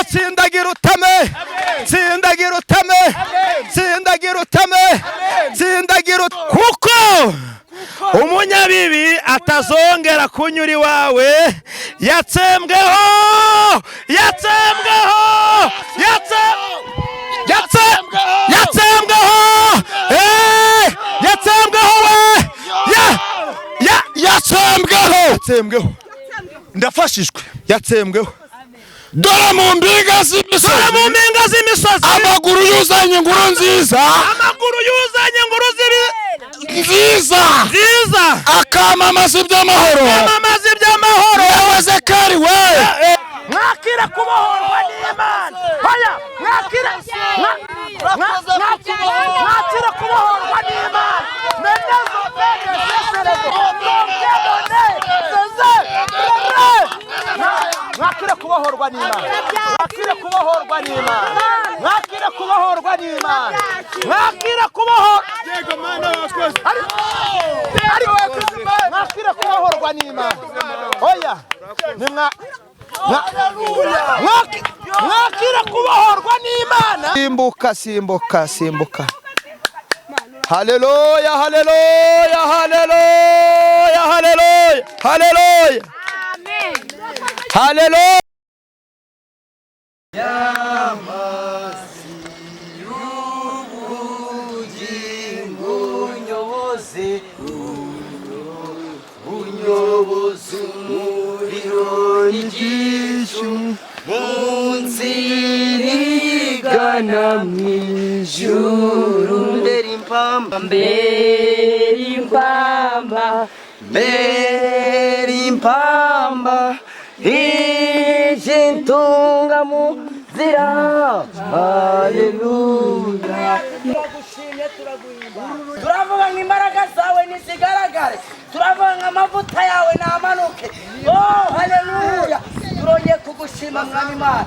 Tsindagira utame, tsindagira utame, tsindagira utame, tsindagira. Kuko umunyabibi atazongera kunyura iwawe. Yatsembweho, yatsembweho, yatsembweho, yatsembweho we, ya Yatsembweho. Yatsembweho. Ndafashijwe. Yatsembweho. Dore mu mpinga Dore z'imisozi, mu mpinga z'imisozi, amaguru yuzanye inkuru nziza, amaguru yuzanye inkuru zibi nziza, nziza, akamamaza iby'amahoro. Amamaza iby'amahoro. Yewe Zekari we. Mwakira kubohorwa n'Imana. Hoya, mwakira, mwakira kubohorwa n'Imana. Menezo bene seserego nomgemone seze rere. Mwakire kubohorwa n'Imana, mwakire kubohorwa n'Imana, mwakire kubohorwa n'Imana, mwakire kubohorwa. Mwakire kubohorwa n'Imana. Oya, nimwa mwakire kubohorwa n'Imana. Simbuka, simbuka, simbuka! Haleluya, haleluya, haleluya, haleluya, haleluya, haleluya! Unyoboze umuriro n'igicu mu nzira igana mu ijuru. Mbere impamba, mbere impamba, mbere impamba, ije ntunga mu nzira. Haleluya! Turagushimye, turaguhimba, turavuga ngo imbaraga zawe nizigaragare, turavuga ngo amavuta yawe namanuke. Oh, haleluya! Turongeye kugushima, Mwami Imana,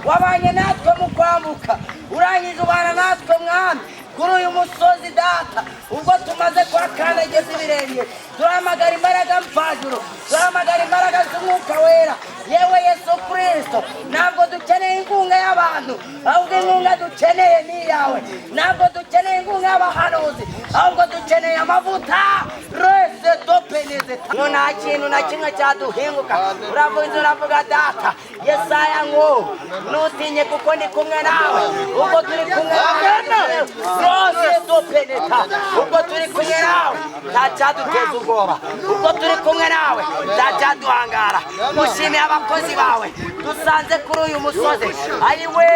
wabanye natwe mu kwambuka, urangije ubana natwe, Mwami, kuri uyu musozi. Data, ubwo tumaze kuhakandagiza ibirenge, turahamagara imbaraga mvajuru, turahamagara imbaraga z'Umwuka Wera. Yewe Yesu Kirisito, ntabwo dukeneye inkunga y'abantu, ahubwo inkunga dukeneye ni iyawe. Ntabwo dukeneye inkunga y'abahanuzi, ahubwo dukeneye amavuta rese dopeneze ngo nta kintu na kimwe cyaduhinguka. Uravuga, uravuga, Data, Yesaya ngo: "Ntutinye kuko ndi kumwe nawe." Ubwo turi kumwe nawe, rose dopeneta, ubwo turi kumwe nawe nta cyaduteza ubwoba, ubwo turi kumwe nawe nta cyaduhangara. Mushimiye abakozi bawe dusanze kuri uyu musozi. Ayiwe,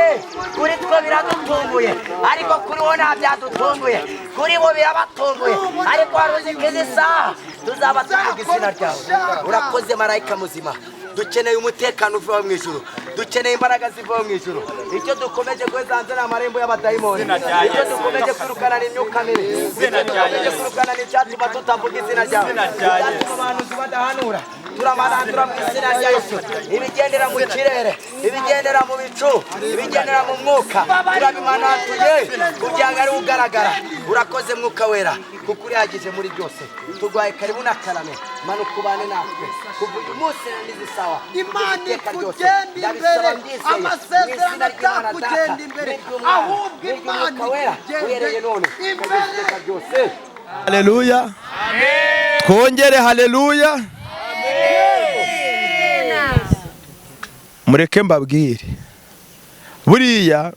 kuri twe biradutunguye, ariko kuri wo nta byadutunguye. Kuri bo birabatunguye, ariko wari uzi ko izi saha tuzaba tuvuga izina ryawe. Urakoze, marayika muzima. Dukeneye umutekano uva mu ijuru, dukeneye imbaraga ziva mu ijuru. Icyo dukomeje guheza hanze ni amarembo y'abadayimoni, icyo dukomeje kwirukana ni imyuka mibi, icyo dukomeje kwirukana ni icyatuma tutavuga izina ryawe, icyatuma abahanuzi badahanura. Turamarandura mu izina rya Yesu. Ibigendera mu kirere, ibigendera mu bicu, ibigendera mu mwuka, turabimanatuye kugira ngo ari ugaragara. Urakoze, Mwuka Wera, kuko urihagije muri byose. Turwaye karibu na karame, manuka ubane natwe kuva uyu munsi n'izi sawa. Imana Iteka ryose. ikugenda Ndabisaba imbere, mbyizeye, mu amasezerano izina ry'Imana Data, atakugenda imbere, n'iry'Umwana, ahubwo Imana n'iry'Umwuka Wera, ikugende uhereye none imbere. iteka ryose. Haleluya! Twongere haleluya! Mureke mbabwire, buriya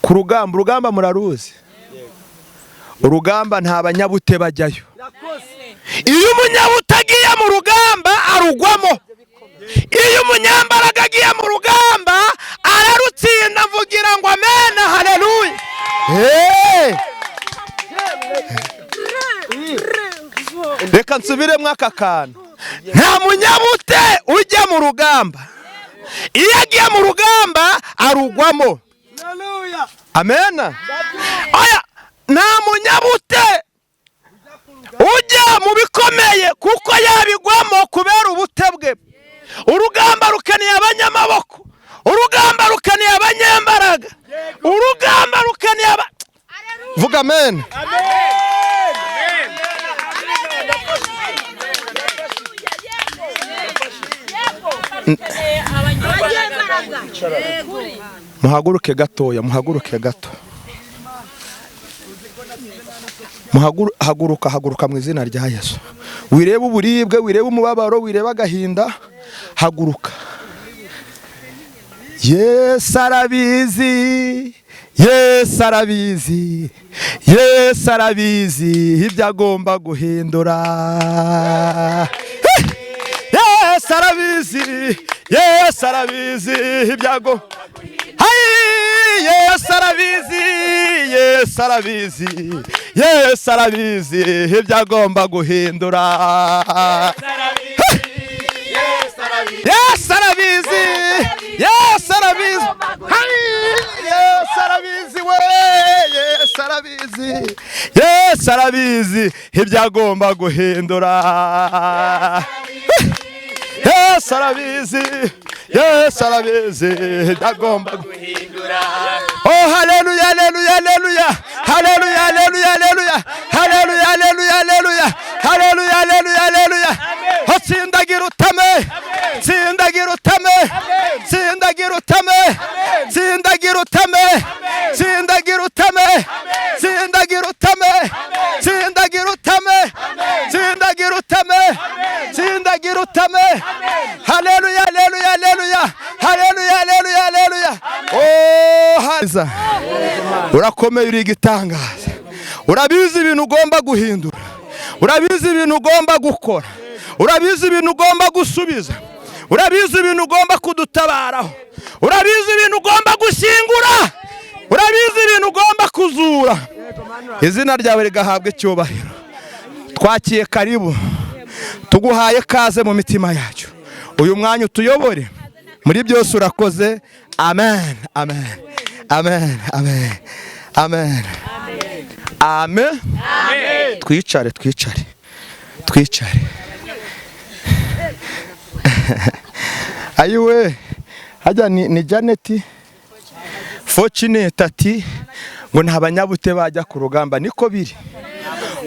ku rugamba, urugamba muraruzi, urugamba nta banyabute bajyayo. Iyo umunyabute agiye mu rugamba arugwamo, iyo umunyambaraga agiye mu rugamba ararutsinda. Mvugira ngo amena, haleluya! Hey! Reka nsubiremo aka kantu: nta munyabute ujya mu rugamba. Iyo agiye mu rugamba arugwamo. Amena. Oya, nta munyabute ujya mu bikomeye kuko yabigwamo kubera ubute bwe. Urugamba rukeneye abanyamaboko, urugamba rukeneye abanyembaraga, urugamba rukeneye aba. Vuga amen. Muhaguruke gatoya, muhaguruke gato. Haguruka, haguruka mu izina rya Yesu. Wirebe uburibwe, wirebe umubabaro, wirebe agahinda, haguruka. Yesu arabizi, Yesu arabizi, Yesu arabizi ibyo agomba guhindura. Yesu arabizi, Yesu arabizi ibyo agomba. Yesu arabizi, Yesu arabizi, Yesu arabizi ibyo agomba guhindura. Yesu arabizi, Yesu arabizi, Yesu arabizi we, Yesu arabizi, Yesu arabizi ibyo agomba guhindura. Yesu arabizi, Yesu arabizi ibyo agomba guhindura. Oh haleluya, haleluya, haleluya, haleluya, haleluya, haleluya, haleluya, haleluya, haleluya, haleluya, haleluya, haleluya. Tsindagira utame, tsindagira utame, tsindagira utame, tsindagira utame, tsindagira utame, tsindagira utame, tsindagira utame, tsindagira utame, tsindagira utame. Haleluya, haleluya, haleluya, haleluya, haleluya, haleluya. Oh haleluya. Urakomeye, uri igitangaza. Urabizi ibintu ugomba guhindura, urabizi ibintu ugomba gukora, urabizi ibintu ugomba gusubiza, urabizi ibintu ugomba kudutabaraho, urabizi ibintu ugomba gushyingura, urabizi ibintu ugomba kuzura. Izina ryawe rigahabwa icyubahiro. Twakiye karibu, tuguhaye kaze mu mitima yacu. Uyu mwanya utuyobore muri byose, urakoze. Amen, amen, amen, amen, amen, amen. Twicare, twicare, twicare. Ayiwe, hajya ni Janet Fortunate ati ngo nta banyabute bajya ku rugamba. Niko biri.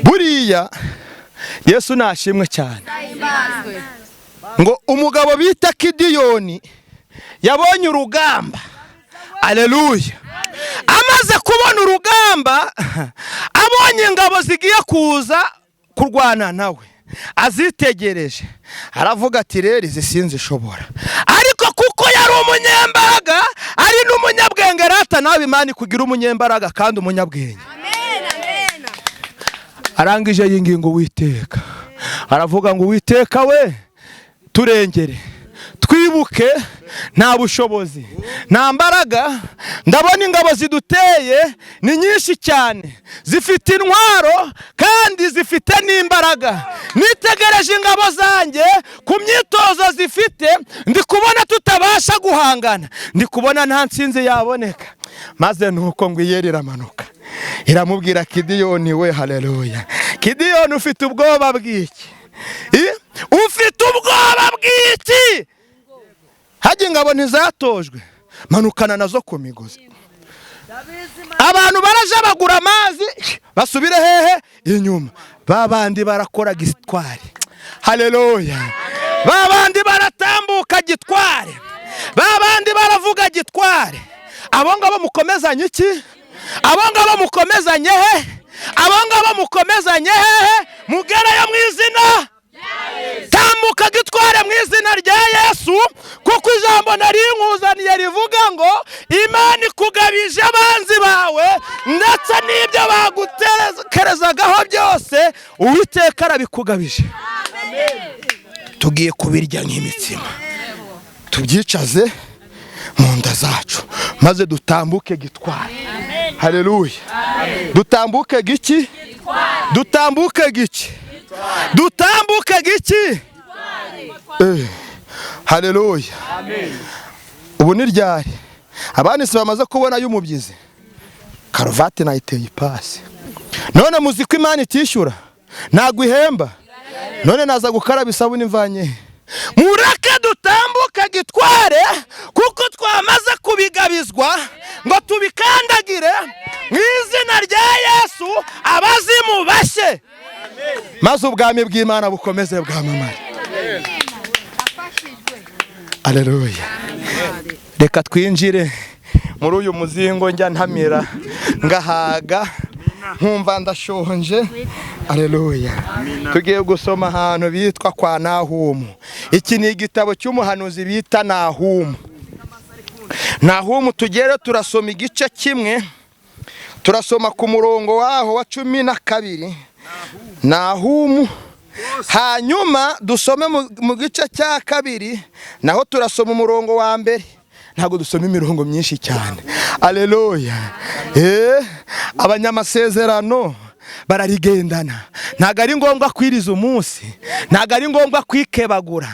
Buriya Yesu nashimwe cyane. Ngo umugabo bita Kidiyoni yabonye urugamba. Haleluya. Amaze kubona urugamba, abonye ingabo zigiye kuza kurwana nawe, azitegereje aravuga ati rero izi sinzishobora. Ariko kuko yari umunyembaraga ari n'umunyabwenge, rata nawe Imana kugira umunyembaraga kandi umunyabwenge. Arangije yingingo Uwiteka, aravuga ngo Uwiteka we turengere, twibuke, nta bushobozi nta mbaraga, ndabona ingabo ziduteye ni nyinshi cyane, zifite intwaro kandi zifite n'imbaraga. Nitegereje ingabo zanjye ku myitozo zifite, ndi kubona tutabasha guhangana, ndi kubona nta nsinzi yaboneka. Maze nuko ngo iyeri iramanuka iramubwira Kidiyoni we, haleluya, Kidiyoni ufite ubwoba bw'iki? Ufite ubwoba bw'iki? Hajya ingabo ntizatojwe, manukana nazo ku migozi. Abantu baraje bagura amazi basubire hehe inyuma. Babandi barakora gitware. Haleluya. Babandi baratambuka gitware, babandi baravuga gitware. Abo ngabo mukomezanye iki? Abo ngabo mukomezanye he? Abo ngabo mukomezanye hehe? Mugerayo mu izina, tambuka gitware mu izina rya Yesu, kuko ijambo nari nkuzaniye rivuga ngo Imana ikugabije abanzi bawe ndetse n'ibyo bagutekerezagaho byose, Uwiteka arabikugabije. Tugiye kubirya nk'imitsima, tubyicaze mu nda zacu maze dutambuke gitware. Haleluya. Dutambuke giki? Dutambuke giki? Dutambuke giki? Haleluya. Ubu ni ryari abandi si bamaze kubona y'umubyizi, karuvati nayiteye ipasi. None muzi ko Imana itishyura, ntabwo ihemba. None naza gukaraba isabune imvanye. Mureke dutambuke gitware, kuko twamaze kubigabizwa ngo tubikandagire mu izina rya Yesu, abazimu bashye, maze ubwami bw'Imana bukomeze bwamamare. Haleluya. Reka twinjire muri uyu muzingo, njya ntamira ngahaga nkumva ndashonje. Aleluya. Tugiye gusoma ahantu bitwa kwa Nahumu. Iki ni igitabo cy'umuhanuzi bita Nahumu. Nahumu tugere turasoma igice kimwe, turasoma ku murongo waho wa 12. Nahumu, hanyuma dusome mu gice cya 2, naho turasoma umurongo wa 1. Ntabwo dusoma imirongo myinshi cyane. Aleluya. Abanyamasezerano bararigendana. Ntabwo ari ngombwa kwiriza umunsi, ntabwo ari ngombwa kwikebagura,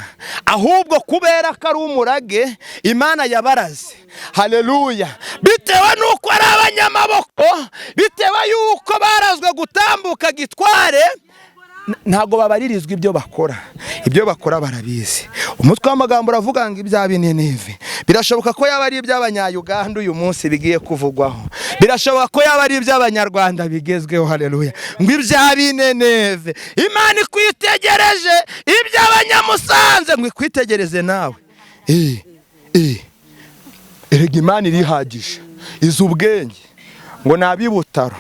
ahubwo kubera ko ari umurage Imana yabaraze. Haleluya. Bitewe nuko ari abanyamaboko, bitewe yuko barazwe gutambuka gitware, ntabwo babaririzwa ibyo bakora. Ibyo bakora barabizi. Umutwe w'amagambo uravuga ngo iby'Abinineve. Birashoboka ko yaba ari iby'Abanyayuganda uyu munsi bigiye kuvugwaho, birashoboka ko yaba ari iby'Abanyarwanda bigezweho. Haleluya. Ngo iby'Abinineve, Imana ikwitegereje, iby'Abanyamusanze ngo ikwitegereze nawe. Erega Imana irihagije, izi ubwenge. Ngo ni ab'Ibutaro,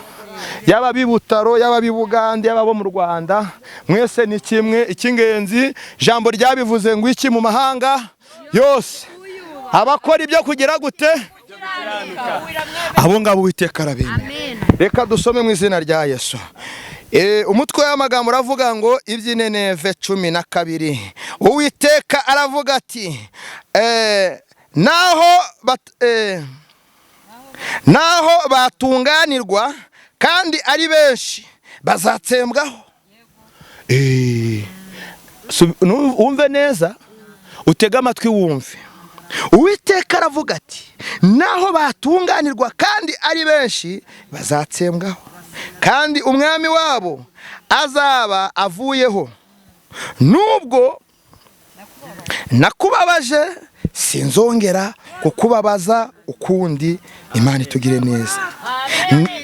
yaba ab'Ibutaro, yaba ab'Ibugande, yaba abo mu Rwanda, mwese ni kimwe. Icy'ingenzi jambo ryabivuze ngo iki mu mahanga yose abakora ibyo kugira gute, abo ngabo Uwiteka arabemera. Reka dusome mu izina rya Yesu. Umutwe w'amagambo uravuga ngo iby'Ineneve 12. Uwiteka aravuga ati naho batunganirwa kandi ari benshi bazatsembwaho. Wumve neza, utege amatwi wumve. Uwiteka aravuga ati naho batunganirwa kandi ari benshi bazatsembwaho, kandi umwami wabo azaba avuyeho. Nubwo nakubabaje sinzongera kukubabaza ukundi. Imana itugire neza.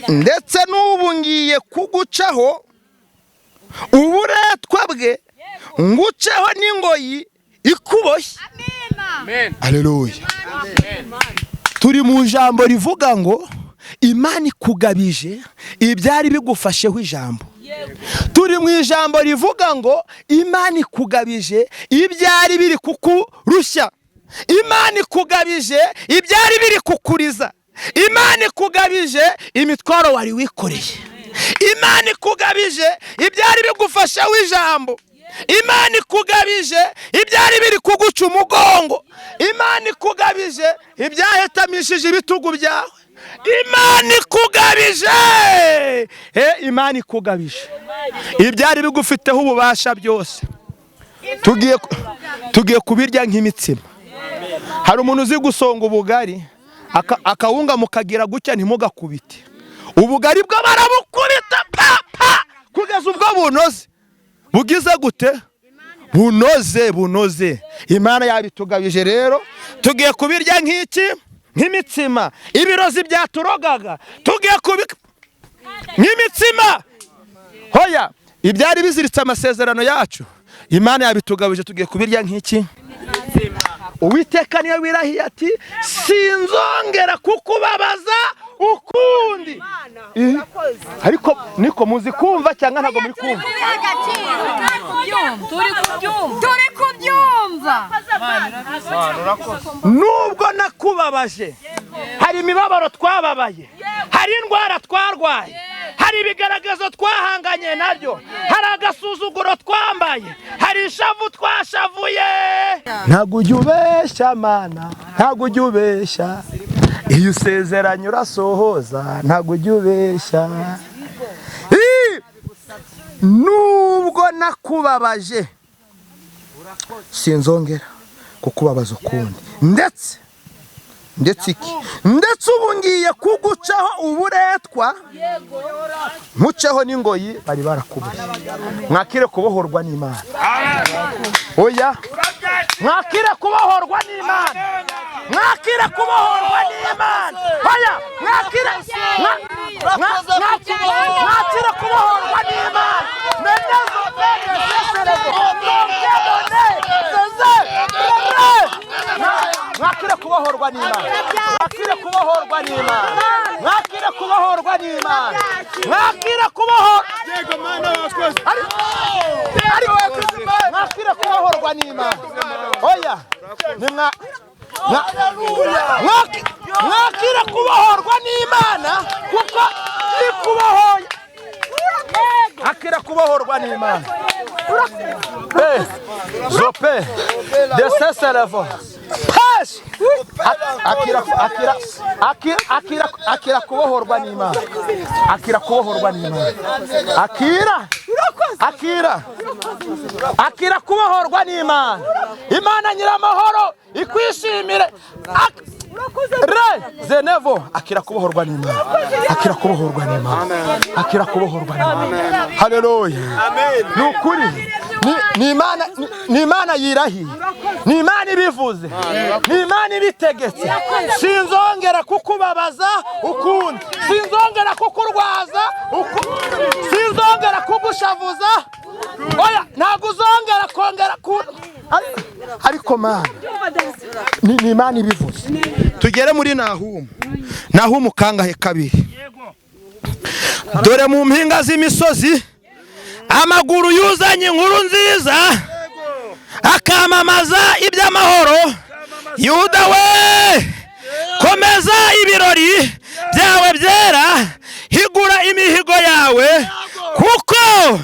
Ndetse n'ubu ngiye kugucaho uburetwa bwe, nguceho n'ingoyi ikuboshye. Aleluya. Turi mu jambo rivuga ngo Imana ikugabije ibyari bigufasheho ijambo. Turi mu ijambo rivuga ngo Imana ikugabije ibyari biri kukurushya. Imana ikugabije ibyari biri kukuriza. Imana ikugabije imitwaro wari wikoreye. Imana ikugabije ibyari bigufasheho ijambo. Imana ikugabije ibyari biri kuguca umugongo. Imana ikugabije ibyahetamishije ibitugu byawe. Imana ikugabije, Imana ikugabije ibyari bigufiteho ububasha byose. Tugiye kubirya nk'imitsima. Hari umuntu uzi gusonga ubugari akawunga mukagira gutya ntimugakubite. Ubugari bwo barabukubita pa pa kugeza ubwo bunoze. Bugize gute? Bunoze, bunoze. Imana yabitugabije rero, tugiye kubirya nk'iki? Nk'imitsima. Ibirozi byaturogaga tugiye kubika nk'imitsima. Hoya, ibyari biziritse amasezerano yacu Imana yabitugabije, tugiye kubirya nk'iki? Uwiteka niyo wirahiye ati sinzongera kukubabaza ukundi. Ariko niko muzi kumva cyangwa ntabwo muri kumva? Turi kubyumva. Nubwo nakubabaje, hari imibabaro twababaye, hari indwara twarwaye, hari ibigaragazo twahanganye nabyo, hari agasuzuguro twambaye, hari ishavu twashavuye. Ntabwo ujya ubeshya Mana, ntabwo ujya ubeshya. Iyo usezeranye urasohoza, ntabwo ujya ubeshya. Nubwo nakubabaje sinzongera kukubabaza ukundi. Ndetse iki? Ndetse ubu ngiye kugucaho uburetwa, nkuceho n'ingoyi bari barakuboshye. Mwakire kubohorwa n'Imana. Oya, mwakire kubohorwa n'Imana. Mwakire kubohorwa n'Imana. Oya, mwakire mwakire kubohorwa n'Imana. Menezo bene seserego. Mwakire kubohorwa n'Imana. Mwakire kubohorwa n'Imana. Mwakire kubohorwa n'Imana. Mwakire kubohorwa. Yego Mana wakoze. Ariko mwakire kubohorwa n'Imana. Oya. Nimwa mwakire kubohorwa n'Imana kuko ikubohoye. Akira kubohorwa n'Imana. Zope de seselevo. Pash. Akira akira akira akira akira kubohorwa n'Imana. Akira kubohorwa n'Imana. Akira akira akira kubohorwa n'Imana. Imana nyiramahoro ikwishimire. Re zenevo akira kubohorwa n'Imana. Akira kubohorwa n'Imana. Akira kubohorwa n'Imana. Haleluya. Amen. Nukuri ni Imana, ni Imana yirahiye, ni Imana ibivuze, ni Imana ibitegetse. Sinzongera kukubabaza ukundi, sinzongera kukurwaza ukundi, sinzongera kugushavuza. Oya, ntabwo uzongera kongera ku ariko Mana ni Imana ibivuze. Tugere muri Nahumu. Nahumu kangahe? 2. Dore mu mpinga z'imisozi amaguru yuzanye inkuru nziza akamamaza iby'amahoro. Yuda we, komeza ibirori byawe byera, higura imihigo yawe, kuko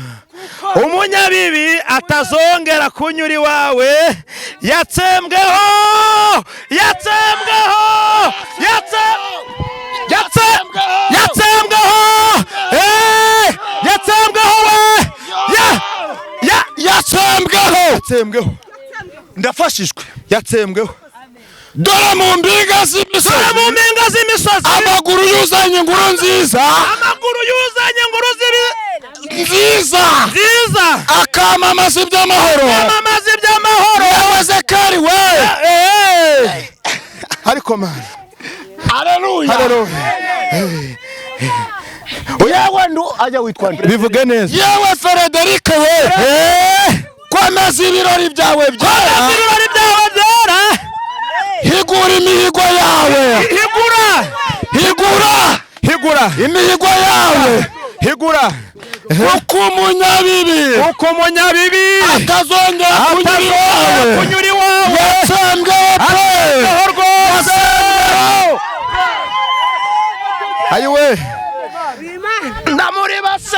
umunyabibi atazongera kunyura iwawe. Yatsembweho, yatsembweho, yatsembweho, yatsembweho we, Yatsembweho. Yatsembweho. Ndafashijwe. Yatsembweho. Dore mu mpinga z'imisozi, dore mu mpinga z'imisozi amaguru yuzanye inkuru nziza, amaguru yuzanye inkuru nziza nziza, akamamaza iby'amahoro, akamamaza iby'amahoro. Yewe Zekari we. Ariko Mana. Haleluya. Haleluya. Yewe ndu ajya witwa nde? Bivuge neza. Yewe Frederic we, komeza ibirori byawe byera, komeza ibirori byawe byera, higura imihigo yawe, higura higura higura imihigo yawe, higura, kuko umunyabibi, kuko umunyabibi atazongera kunyura iwawe, kunyura iwawe. Yatsembweho pe, rwose. Ayiwe, ndamuribase,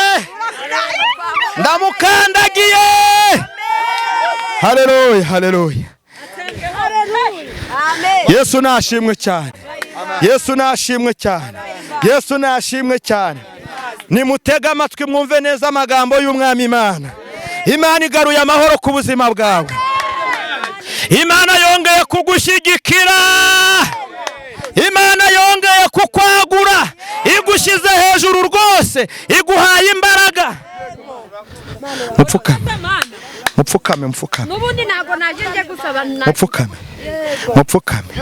ndamukandagiye. Haleluya, haleluya. Yesu nashimwe cyane. Yesu nashimwe cyane. Yesu nashimwe cyane. Nimutega amatwi mwumve neza amagambo y'Umwami Imana. Imana igaruye amahoro ku buzima bwawe. Imana yongeye kugushyigikira. Imana yongeye kukwagura, igushyize hejuru rwose, iguhaye imbaraga. Mupfukame, mupfukame, mupfukame. N'ubundi ntabwo naje nje gusaba. Mupfukame, mupfukame,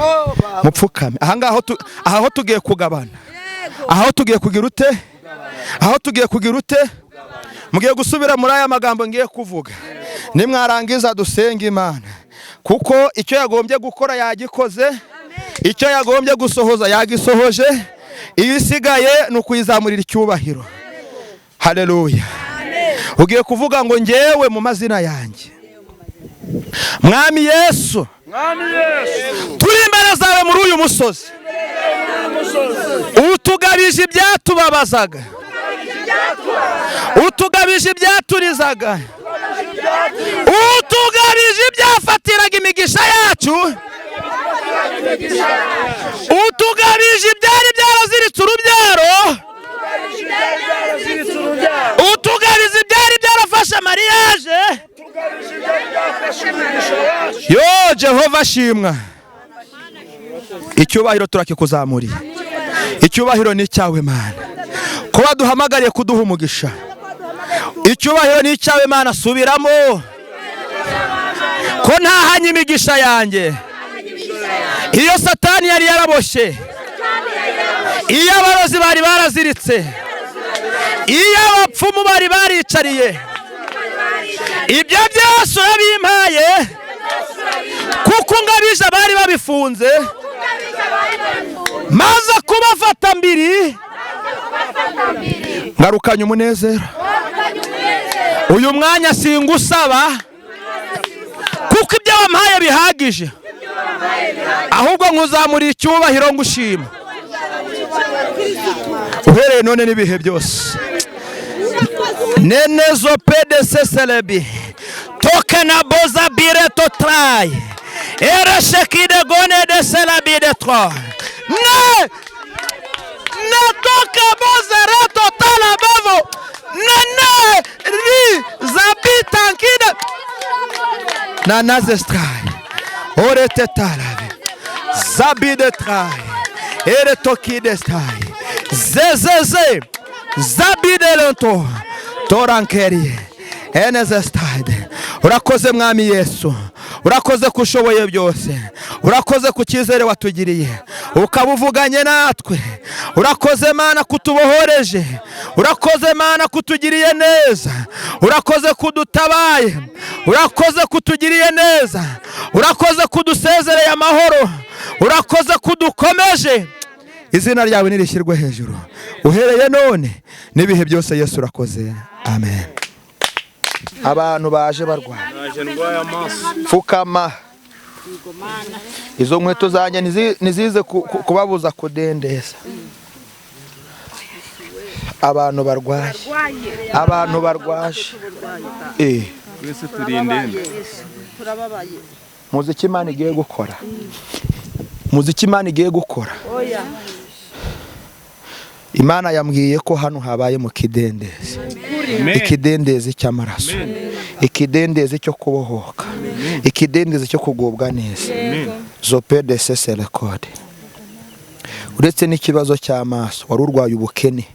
mupfukame. Aha ngaho aho tugiye kugabana, aho tugiye kugira ute, aho tugiye kugira ute. Mugiye gusubira muri aya magambo ngiye kuvuga. Nimwarangiza dusenge Imana, kuko icyo yagombye gukora yagikoze, icyo yagombye gusohoza yagisohoje, ibisigaye ni ukuyizamurira icyubahiro. Haleluya. Ugiye kuvuga ngo ngewe mu mazina yanjye, Mwami Yesu, turi imbere zawe muri uyu musozi, utugabije ibyatubabazaga, utugabije ibyaturizaga, utugabije ibyafatiraga imigisha yacu, utugabije ibyari byaraziritse urubyaro, utugabije ibyari byarafashe mariage. Yo Jehova shimwa. Icyubahiro turakikuzamuriye. Icyubahiro ni cyawe Mana, kuba duhamagariye kuduha umugisha. Icyubahiro ni cyawe Mana, subiramo ko ntahanye imigisha yanjye. Iyo Satani yari yaraboshye, iyo abarozi bari baraziritse, iyo abapfumu bari baricariye, ibyo byose urabimpaye. Kuko ngabije bari babifunze, maze kubafata mbiri, ngarukanye umunezero. Uyu mwanya singusaba, kuko ibyo wampaye bihagije, ahubwo nkuzamuriye icyubahiro ngushima uhereye none n'ibihe byose. Nenezo pdc selebi tokena boza bire totrai ereshekide gone de selabi de tro ne netoka boza reto talabavo nene ri zabitankide nanazestrai oretetalavi zabide trai eretokidestai zezeze zabidelento torankeri enezestide. Urakoze Mwami Yesu, urakoze kushoboye byose, urakoze ku cyizere watugiriye ukabuvuganye natwe. Urakoze Mana kutubohoreje, urakoze Mana kutugiriye neza, urakoze kudutabaye, urakoze kutugiriye neza, urakoze kudusezereye amahoro, urakoze kudukomeje. Izina ryawe nirishyirwe hejuru uhereye none n'ibihe byose. Yesu urakoze, amen. Abantu baje barwaye, fukama. Izo nkweto zanjye nizize kubabuza kudendeza. Abantu barwaye, abantu barwaje, muzi icyo Imana igiye gukora, muzi icyo Imana igiye gukora. Imana yambwiye ko hano habaye mu kidendezi, ikidendezi cy'amaraso, ikidendezi cyo kubohoka, ikidendezi cyo kugubwa neza. Zope de seserekode. Uretse n'ikibazo cy'amaso, wari urwaye ubukene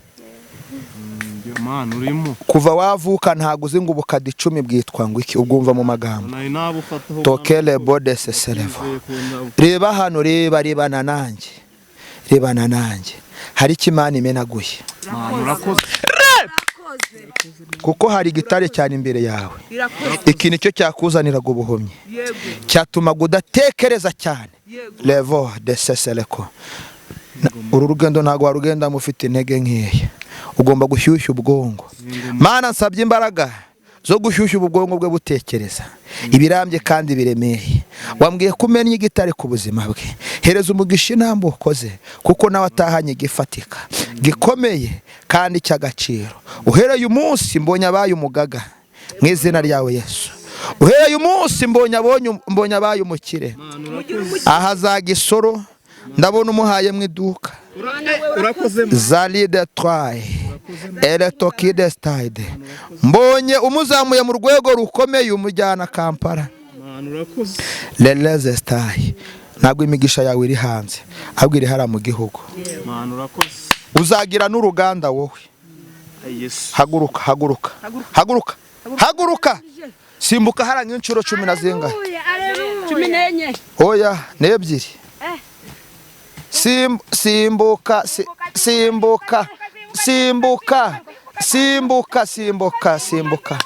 kuva wavuka, ntago uzi ngo ubukadi 10 bwitwa ngo iki, ubwumva mu magambo. Tokele bode seserevo. Reba hano, reba, rebana nanjye, rebana nanjye. Hari icyo Imana imenaguye, kuko hari igitare cyane imbere yawe. Iki nicyo cyakuzaniraga ubuhumyi, cyatumaga udatekereza cyane. Levo de sesereko. Uru rugendo ntabwo warugenda mufite intege nkeya, ugomba gushyushya ubwongo. Mana nsabye imbaraga zo gushyushya ubwonko bwe butekereza ibirambye kandi biremeye. Wambwiye ko umennye igitare ku buzima bwe, hereza umugisha intambwe ukoze, kuko nawe atahanye gifatika gikomeye kandi cy'agaciro. Uhereye umunsi mbonye abaye umugaga mu izina ryawe Yesu. Uhereye umunsi mbonye abaye umukire. Ahazaga isoro ndabona umuhaye mu iduka. Zalide twaye eretokide stade. Mbonye umuzamuye mu rwego rukomeye umujyana Kampala. Leleze stay. Ntabwo imigisha yawe iri hanze, ahubwo iri hara mu gihugu. Uzagira n'uruganda wowe. Haguruka, haguruka, haguruka, haguruka. Simbuka hara nk'inshuro 10 na zingahe? 14. Oya, 2. Simbuka, simbuka, simbuka, simbuka, simbuka, simbuka.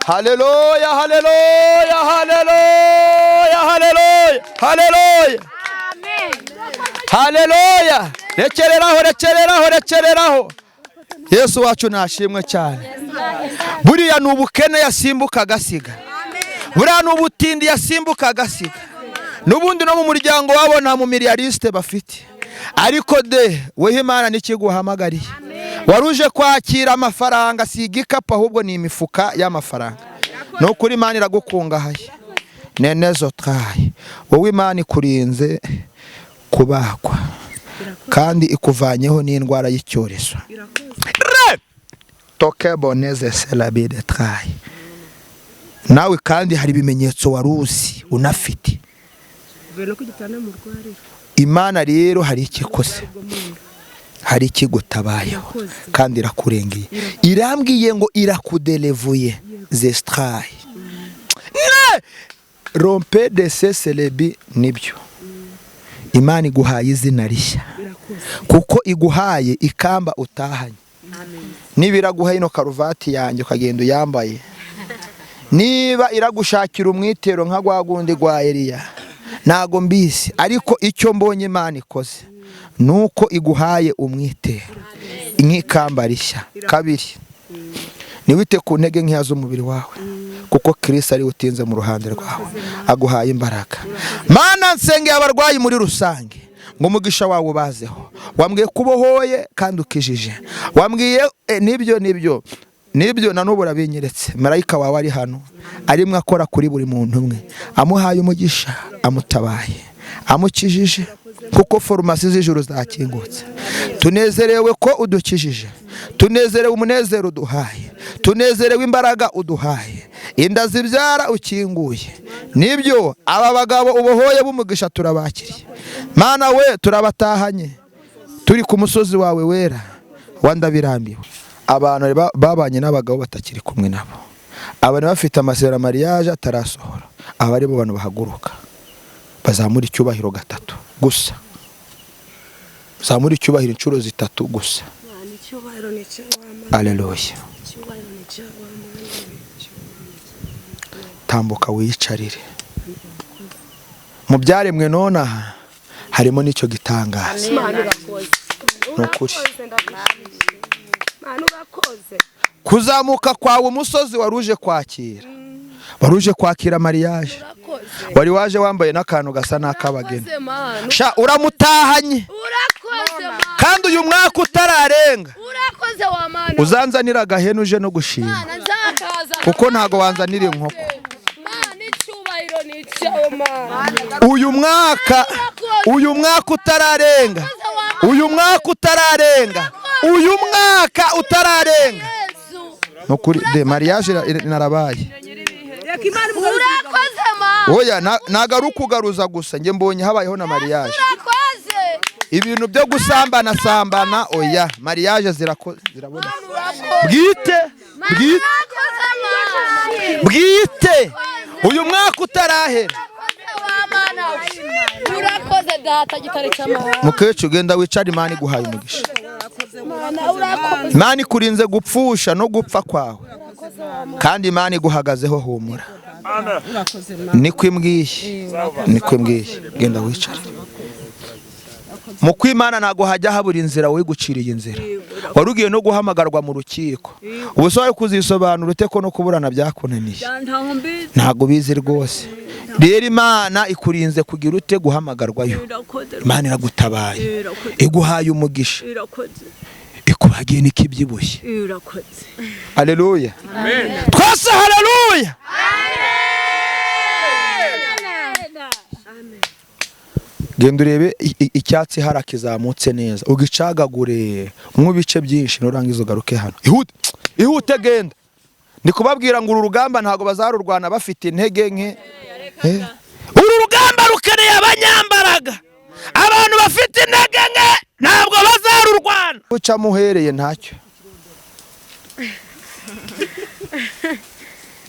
Haleluya, haleluya, haleluya, haleluya, haleluya. Haleluya. Rekereraho, rekereraho, rekereraho. Yesu wacu nashimwe cyane. Buriya ni ubukene yasimbuka agasiga, buriya ni ubutindi yasimbuka agasiga. Nubundi no mu muryango wabo nta mu miliyariste bafite, ariko de weho Imana nikiguhamagariye. Waruje kwakira amafaranga, si igikapu ahubwo ni imifuka y'amafaranga. No kuri Imana iragukungahaye. Nenezo twaye wowe Imana ikurinze kubagwa kandi ikuvanyeho n'indwara y'icyorezo. Toke boneze selabide twaye. Nawe kandi hari ibimenyetso waruzi unafite. Imana rero hari ikikose, hari ikigutabayeho kandi irakurengeye. Irambwiye ngo irakudelevuye zestrai. Ne rompe de seselebi nibyo. Imana iguhaye izina rishya, kuko iguhaye ikamba utahanye. Nibiraguha ino karuvati yanjye ukagenda uyambaye, Niba iragushakira umwitero nka gwa gundi gwa Eliya, ntago mbizi, ariko icyo mbonye Imana ikoze nuko iguhaye umwitero nk'ikamba rishya. Kabiri, niwite ku ntege nkeya z'umubiri wawe, kuko Kristo ari utinze mu ruhande rwawe, aguhaye imbaraga. Mana, nsengeye abarwayi muri rusange ngo umugisha wawe ubazeho. Wambwiye kubohoye kandi ukijije, wambwiye nibyo nibyo nibyo, na n'ubu urabinyeretse. Marayika wawe ari hano arimo akora kuri buri muntu umwe, amuhaye umugisha, amutabaye, amukijije, kuko farumasi z'ijuru zakingutse. Tunezerewe ko udukijije, tunezerewe umunezero uduhaye, tunezerewe imbaraga uduhaye, inda zibyara ukinguye. Nibyo, aba bagabo ubohoye b'umugisha turabakiriye. Mana we, turabatahanye, turi ku musozi wawe wera wandabirambiwe. Abantu babanye n'abagabo batakiri kumwe nabo, abantu bafite amasezerano mariage atarasohora, aba ari bo bantu bahaguruka bazamura icyubahiro gatatu gusa, zamura icyubahiro inshuro zitatu gusa. Haleluya. Tambuka wiyicarire. Mu byaremwe nonaha harimo n'icyo gitangaza. Nukuri kuzamuka kwawe umusozi waruje kwakira, waruje kwakira mariage, wari waje wambaye n'akantu gasa n'akabageni. Sha, uramutahanye kandi uyu mwaka utararenga uzanzanira agahene uje no gushima, kuko ntago wanzanira inkoko. Uyu mwaka, uyu mwaka utararenga, uyu mwaka utararenga, uyu mwaka utararenga. Nukuri de mariage narabaye. Oya, ntago ari ukugaruza gusa, njye mbonye habayeho na mariage. Ibintu byo gusambana sambana, oya, mariage zirabona. Bwite bwite bwite, uyu mwaka utarahera. Mukecuru, genda wicare, Imana iguhaye umugisha. Imana ikurinze gupfusha no gupfa kwawe, kandi Imana iguhagazeho, humura. Niko imbwiye, niko imbwiye, genda wicare. Mu kwimana ntago hajya habura inzira, wowe guciriye inzira. Wari ugiye no guhamagarwa mu rukiko, ubu se wari kuzisobanura ute ko no kuburana byakunaniye? Ntago bizi rwose. Rero Imana ikurinze kugira ute guhamagarwayo. Imana iragutabaye, iguhaye umugisha, ikubagiye n'ikibyibushye. Haleluya. Twese haleluya. Genda urebe icyatsi harakizamutse neza, ugicagagure mu bice byinshi, nurangiza ugaruke hano. Ihute, ihute, genda. Ndi kubabwira ngo uru rugamba ntago bazarurwana bafite intege nke. Uru rugamba rukeneye abanyambaraga, abantu bafite intege nke ntabwo bazarurwana. Uca muhereye ntacyo.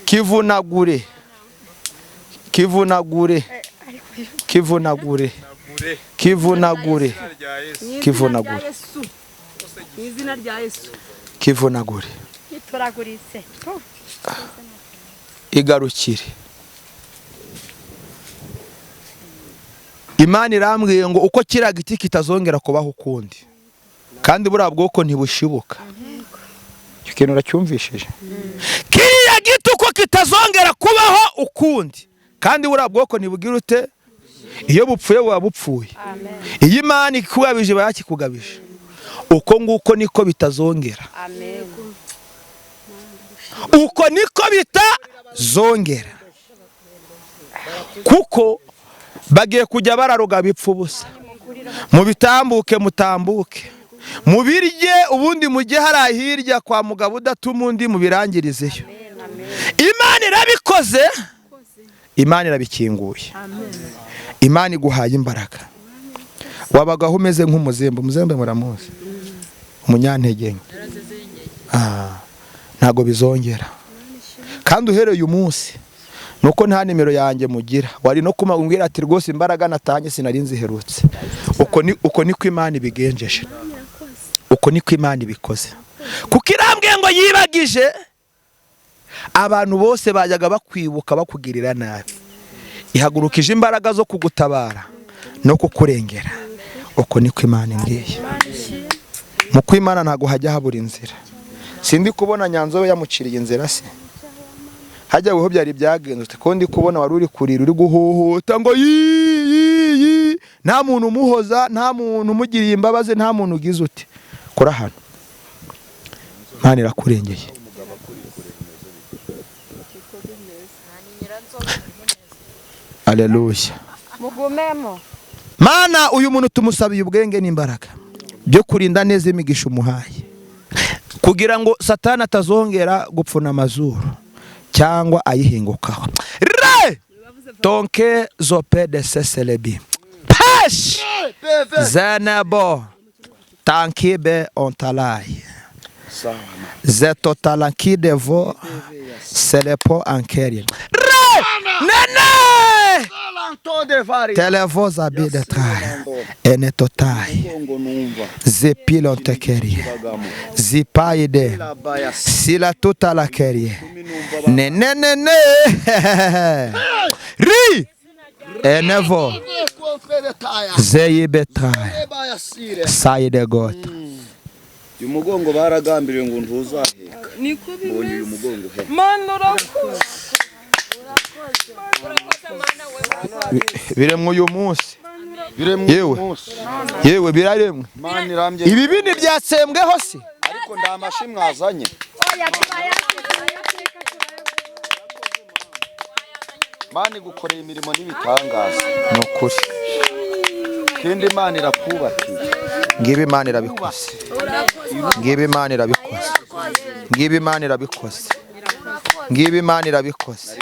Kivunagure, kivunagure, kivunagure, kivunagure, kivunagure, kivunagure, igarukire. Imana irambwiye ngo uko kiriya giti kitazongera kubaho ukundi, kandi buriya bwoko ntibushibuka. Icyo kintu uracyumvishije? Kiriya giti uko kitazongera kubaho ukundi, kandi buriya bwoko ntibugira ute, iyo bupfuye buba bupfuye. Iyo Imana ikugabije iba yakikugabije. Uko nguko niko bitazongera. Uko niko bitazongera, kuko bagiye kujya bararoga bipfa ubusa. Mubitambuke, mutambuke, mubirye, ubundi mujye hariya hirya kwa mugabo udatuma undi, mubirangirizeyo. Imana irabikoze, Imana irabikinguye, Imana iguhaye imbaraga. Wabagaho umeze nk'umuzembe, umuzembe muramuzi, umunyantege nke. Ntago bizongera. Kandi uhereye umunsi nuko nta nimero yanjye mugira, wari no kumubwira ati rwose imbaraga natanye sinari nziherutse. Uko niko Imana ibigenjeje, uko niko Imana ibikoze. Kuko irambwiye ngo yibagije Abantu bose bajyaga bakwibuka bakugirira nabi, ihagurukije imbaraga zo kugutabara no kukurengera. Uko niko Imana imbwiye. Mu kwimana ntago hajya habura inzira. Sindi kubona Nyanzobe yamuciriye inzira se. Hajya weho byari byagenze ko ndi kubona wari uri kurira uri guhuhuta ngo yi, nta muntu umuhoza, nta muntu umugiriye imbabazi, nta muntu ugize uti kora hano. Imana irakurengeye. Haleluya. Mugumemo. Mana, uyu muntu tumusabiye ubwenge n'imbaraga byo kurinda neza imigisha umuhaye, kugira ngo Satani atazongera gupfuna amazuru cyangwa ayihingukaho. Re tonke zope de seselebi pesh zenebo tankibe ontalai zetotalakidevo selepo ankerie re nene televo zabide trai enetotai zepilontekerie zipaide silatutalakerie nenenene ri enevo zeyibetai saidegota. Uyu mugongo baragambiriye ngo ntuzaheka. Niko Mbonye uyu mugongo he. Mana urakoze. Biremwe uyu munsi. Biremwe Yewe. Yewe biraremwe. Mana irambye. Ibi bindi byatsembweho se? Ariko ndamashi mwazanye. Mana igukoreye imirimo n'ibitangaza. Ni ukuri. Kindi Imana irakubakiye. Ngibi Imana irabikoze. Ngibi Imana irabikoze. Ngibi Imana irabikoze. Ngibi Imana irabikoze.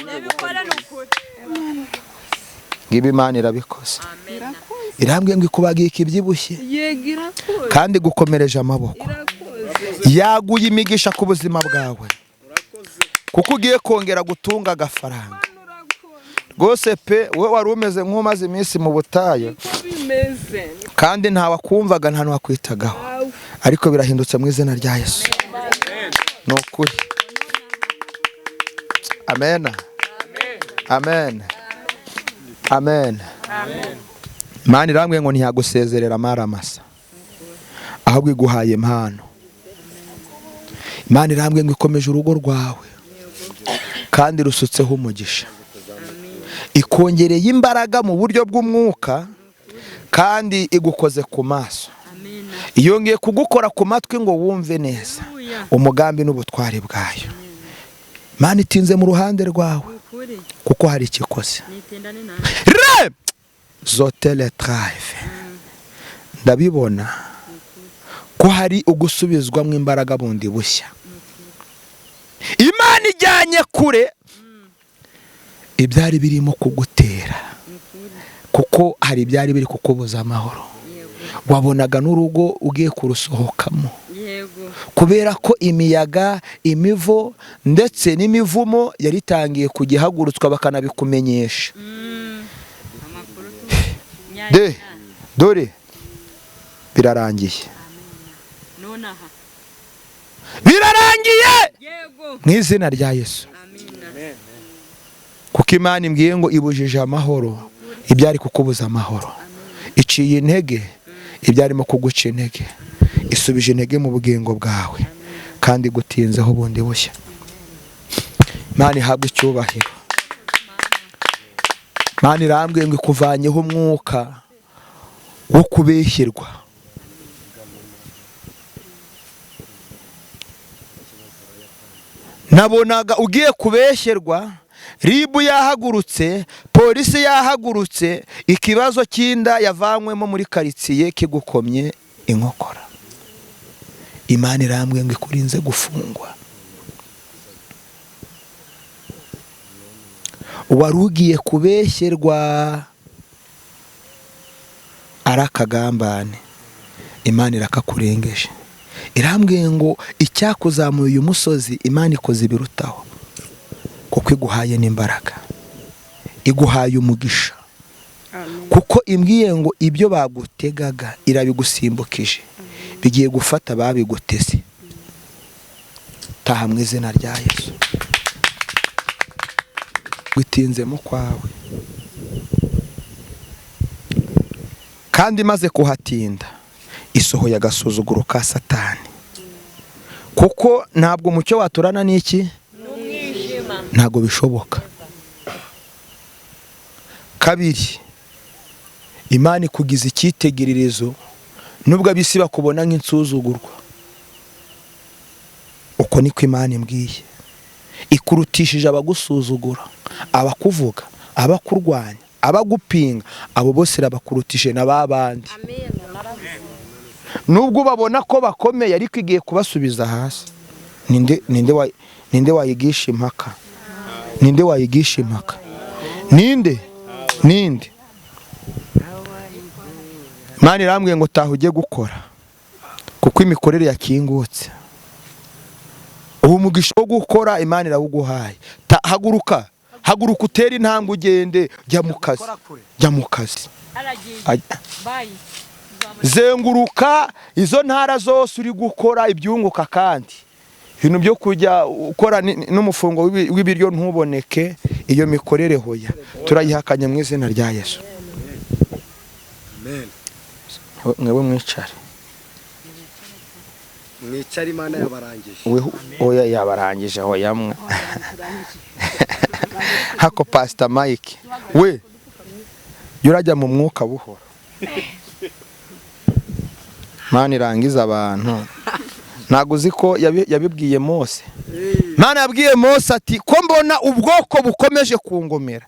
Ngibi Imana irabikoze. Irambwiye ngo ikubagika ibyibushye kandi gukomereje amaboko. Yaguye imigisha ku buzima bwawe, kuko ugiye kongera gutunga agafaranga. Rwose pe, we wari umeze nk'umaze iminsi mu butayu kandi ntawakumvaga, nta n'uwakwitagaho, ariko birahindutse mu izina rya Yesu. Ni ukuri. Amen. Amen. Amen. Imana irambwiye ngo ntiyagusezerera amaramasa, ahubwo iguhaye impano. Imana irambwiye ngo ikomeje urugo rwawe kandi rusutseho umugisha, ikongereye imbaraga mu buryo bw'umwuka kandi igukoze ku maso, yongeye kugukora ku matwi ngo wumve neza umugambi n'ubutwari bwayo. Imana itinze mu ruhande rwawe kuko hari ikikoze. Re zotele drive. Ndabibona ko hari ugusubizwamo imbaraga bundi bushya. Imana ijyanye kure ibyari birimo kugutera, kuko hari ibyari biri kukubuza amahoro. Wabonaga n'urugo ugiye kurusohokamo kubera ko imiyaga, imivo ndetse n'imivumo yaritangiye kugihagurutswa bakanabikumenyesha. De dore birarangiye. Birarangiye mu izina rya Yesu. Kuko Imana imbwiye ngo ibujije amahoro ibyari kukubuza amahoro, iciye intege ibyarimo kuguca intege, isubije intege mu bugingo bwawe kandi gutinzeho bundi bushya. Imana ihabwe icyubahiro. Imana irambwiye ngo ikuvanyeho umwuka wo kubeshyirwa. Nabonaga ugiye kubeshyerwa, ribu yahagurutse, polisi yahagurutse, ikibazo cy'inda yavanywemo muri karitsiye kigukomye inkokora. Imana irambwiye ngo ikurinze gufungwa. Wari ugiye kubeshyerwa ari akagambane, Imana irakakurengeje. Irambwiye ngo icyakuzamuye uyu musozi Imana ikoze ibirutaho, kuko iguhaye n'imbaraga, iguhaye umugisha, kuko imbwiye ngo ibyo bagutegaga irabigusimbukije, bigiye gufata babiguteze. Taha mu izina rya Yesu. Witinzemo kwawe kandi maze kuhatinda isohoye agasuzuguro ka Satani, kuko ntabwo umucyo waturana n'iki ntabwo bishoboka. Kabiri, Imana ikugize icyitegererezo nubwo abisi bakubona nk'insuzugurwa. Uko niko Imana imbwiye, ikurutishije abagusuzugura, abakuvuga, abakurwanya, abagupinga, abo bose irabakurutije na babandi. Nubwo babona ko bakomeye ariko igiye kubasubiza hasi. Ninde wayigisha impaka? Ninde wayigisha impaka? Ninde? Ninde? Imana irambwiye ngo taha ujye gukora, kuko imikorere yakingutse. Ubu mugisha wo gukora Imana irawuguhaye. Haguruka, haguruka utere intambwe ugende, jya mu kazi, jya mu kazi. Zenguruka izo ntara zose uri gukora ibyunguka, kandi ibintu byo kujya ukora n'umufungo w'ibiryo ntuboneke, iyo mikorere hoya turayihakanye mu izina rya Yesu. Amen. Mwewe mwicare. Mwicare, Imana yabarangije. Oya yabarangije hoya mwe. Hako Pastor Mike we yurajya mu mwuka buhoro. Imana irangiza abantu. Ntabwo uzi ko yabibwiye Mose. Imana yabwiye Mose ati ko mbona ubwoko bukomeje kungomera,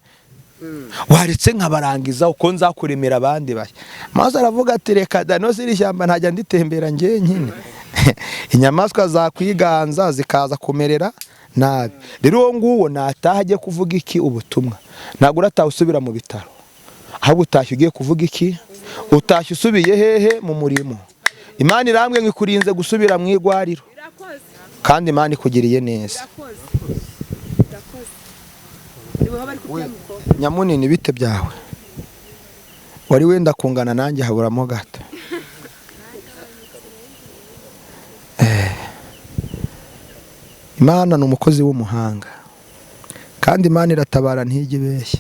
waretse nkabarangiza uko nzakuremera abandi bashya. Mose aravuga ati reka da, no ziri ishyamba ntajya nditembera njyenyine. Inyamaswa zakwiganza zikaza kumerera nabi. Rero uwo nguwo nataha ajye kuvuga iki ubutumwa. Ntabwo urataha usubira mu bitaro, ahubwo utashye ugiye kuvuga iki? Utashye usubiye hehe? Mu murimo. Imana irambwe ngo ikurinze gusubira mu igwariro, kandi Imana ikugiriye neza. Nyamunini bite byawe? Wari wenda kungana nanjye haburamo gato. Imana ni umukozi w'umuhanga, kandi Imana iratabara ntijya ibeshya.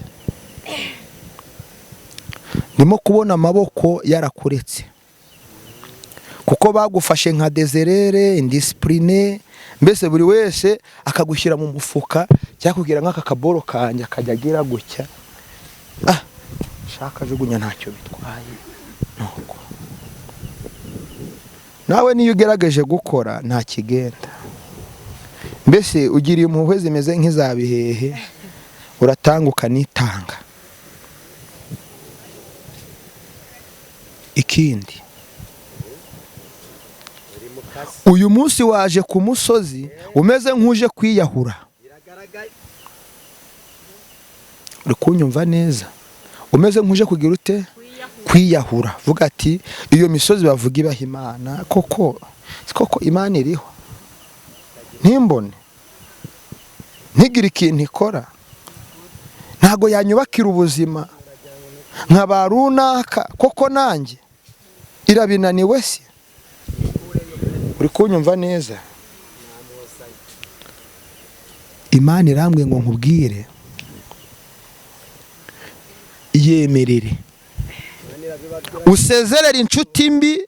Ndimo kubona amaboko yarakuretse, kuko bagufashe nka dezerere, indisipurine, mbese buri wese akagushyira mu mufuka cyangwa kugira nk'aka kaboro kanjye akajya agira gutya. Ah, shaka jugunya ntacyo bitwaye. Nuko nawe niyo ugerageje gukora nta kigenda, mbese ugiriye impuhwe zimeze nk'izabihehe, uratanga ukanitanga. Ikindi, uyu munsi waje ku musozi umeze nk'uje kwiyahura. Uri kunyumva neza? Umeze nk'uje kugira ute? Kwiyahura. Vuga ati iyo misozi bavuga ibaha Imana, koko koko Imana iriho? Ntimbone, ntigire ikintu ikora, ntago yanyubakira ubuzima nka ba runaka, koko nanjye irabinaniwe se? Uri kunyumva neza? Imana irambwiye ngo nkubwire, yemerere usezerere inshuti mbi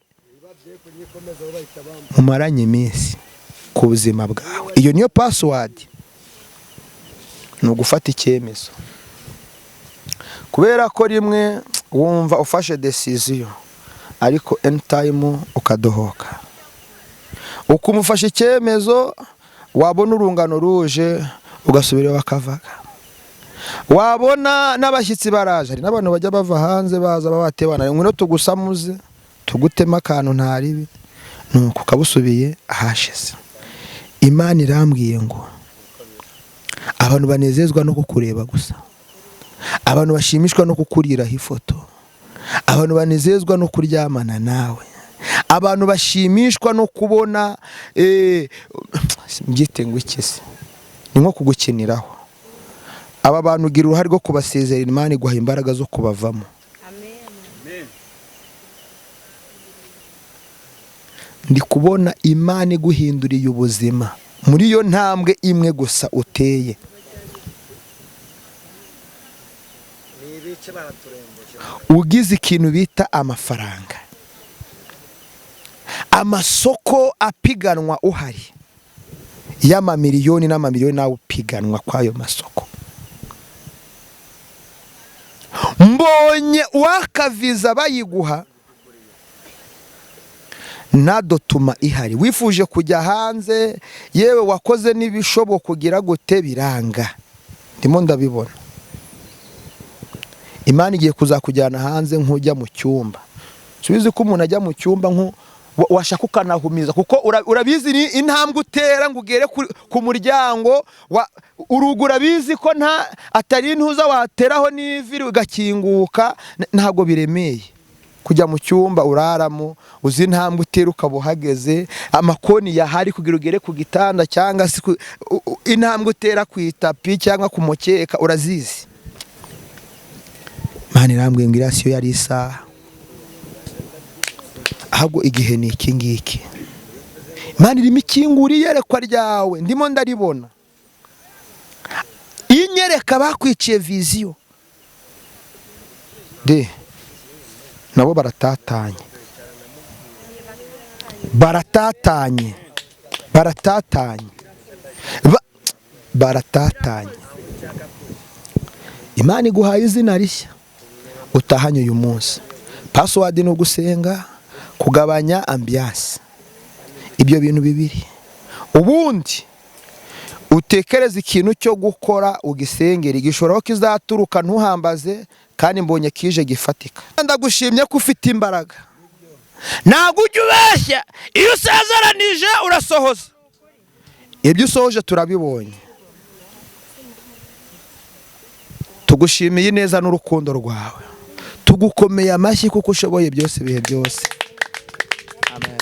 mumaranye iminsi ku buzima bwawe. Iyo niyo password, ni ugufata icyemezo. Kubera ko rimwe wumva ufashe decision ariko anytime ukadohoka, ukumufasha icyemezo, wabona urungano ruje ugasubira bakavaga, wabona n'abashyitsi baraje. Hari n'abantu bajya bava hanze baza babatebana, ngwino tugusamuze tugutema akantu ntaribi, nuko ukabusubiye ahashize. Imana irambwiye ngo abantu banezezwa no kukureba gusa, abantu bashimishwa no kukuriraho ifoto, abantu banezezwa no kuryamana nawe, abantu bashimishwa no kubona mbyite ngo iki se, ni nko kugukiniraho. Aba bantu ugira uruhare rwo kubasezerera, Imana iguha imbaraga zo kubavamo. Ndi kubona Imana iguhinduriye ubuzima muri iyo ntambwe imwe gusa uteye. Ugize ikintu bita amafaranga, amasoko apiganwa uhari y'amamiliyoni n'amamiliyoni, nawe upiganwa kw'ayo masoko. Mbonye uwaka viza bayiguha nta document ihari. Wifuje kujya hanze, yewe wakoze n'ibishoboka kugira gute biranga. Ndimo ndabibona, Imana igiye kuzakujyana hanze nk'ujya mu cyumba. Subizi ko umuntu ajya mu cyumba nku washaka ukanahumiza, kuko urabizi ni intambwe utera ngo ugere ku muryango urugi. Urabizi ko nta atari intuza wateraho n'ivi rugakinguka, ntabwo biremeye kujya mu cyumba uraramo. Uzi intambwe utera ukaba uhageze, amakoni yahari kugira ugere ku gitanda, cyangwa se intambwe utera ku itapi cyangwa ku mukeka urazizi. Imana irambwiye ngo iriya siyo yari isaha, ahubwo igihe ni iki ngiki. Imana irimo ikingura iyerekwa ryawe, ndimo ndaribona. Inyereka bakwiciye vision de nabo baratatanye, baratatanye, baratatanye, baratatanye. Imana iguhaye izina rishya utahanye uyu munsi. Password ni ugusenga, kugabanya ambiance, ibyo bintu bibiri. Ubundi utekereze ikintu cyo gukora, ugisengera, igishoro aho kizaturuka ntuhambaze, kandi mbonye kije gifatika. Ndagushimye ko ufite imbaraga, ntabwo ujya ubeshya. Iyo usezeranije urasohoza, ibyo usohoje turabibonye. Tugushimiye ineza n'urukundo rwawe, tugukomeye amashyi kuko ushoboye byose ibihe byose. Amen.